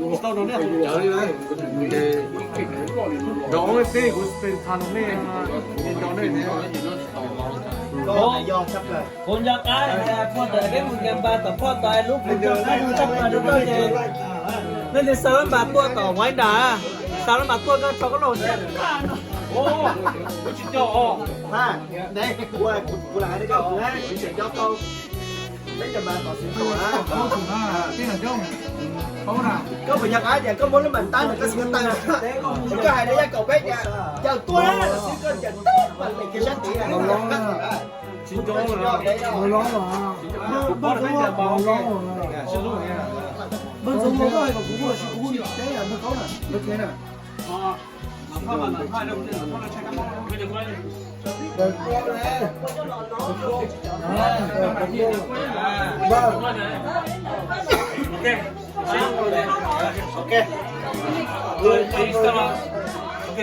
Kuv tau rau nej qhov cawv li na. Nco nej peb, kuv spend time rau nej, nco nej ne. Kuv nco qab tias phoj ntawd peb mus nqa npas tom phoj ntawd lub kuv nco qab rau toj ces nej li xa lab npas tuaj tom Huaib Nras, xa lab npas tuaj koj tso koj los tias. Kuv tsis nco os. Kuv lam hais rau koj, kuv tseem nco tau. Peb cov npas tom xwm thaum na. Koj puas nco qab tias koj muab lub npas tab ntawd koj xwb taw, koj hais rau yaj kaum peb tias caws tuaj na, xwb koj caws tib pas lem kiag sab tid na. Tsis nco, npawg Ntxoov, npawg Ntxoov, koj hais kom kuv hu los sis kuv hu li teb, npawg Kaub na, npawg Kaub na. Ok,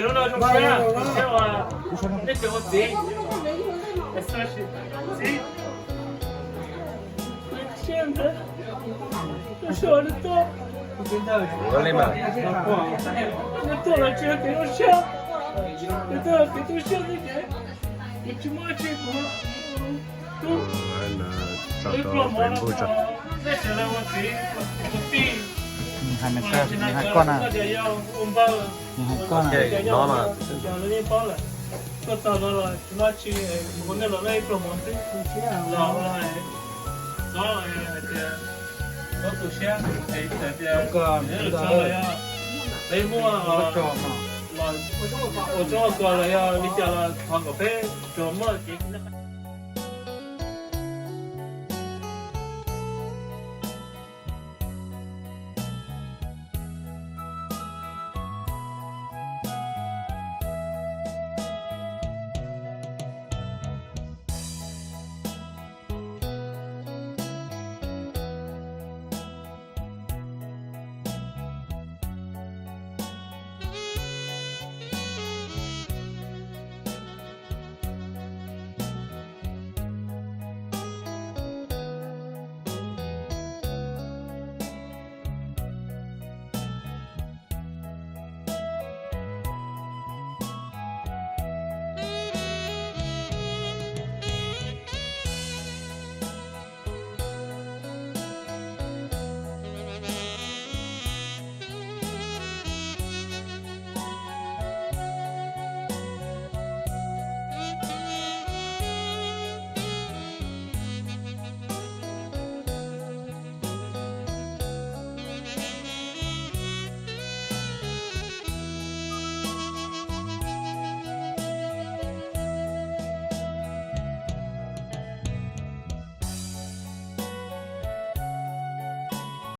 lub no zoo siab, zoo siab uas nej tseem ua txiv. Txiv, zoo siab ntag. Zoo siab, nej tuaj, nej tuaj los tsis hais tias zoo siab, nej tuaj hais tias tu siab xwb ces kuv tsis muaj dab tsi, kuv tub ib pluag mov no, nej tseem los ua txiv ua tij, tsis hais koj na, yog ua npawg, yog nyob, lawv yeej paub lawm. Tuaj txog no los tsis muaj dab tsi, kuv ua nej los noj ib pluag mov xwb, los hais, xyov hais tias, xyov tu siab, hais tias, peb muaj, ua tsaug ua kos los yog li cas los thov kom peb tsuas muaj kev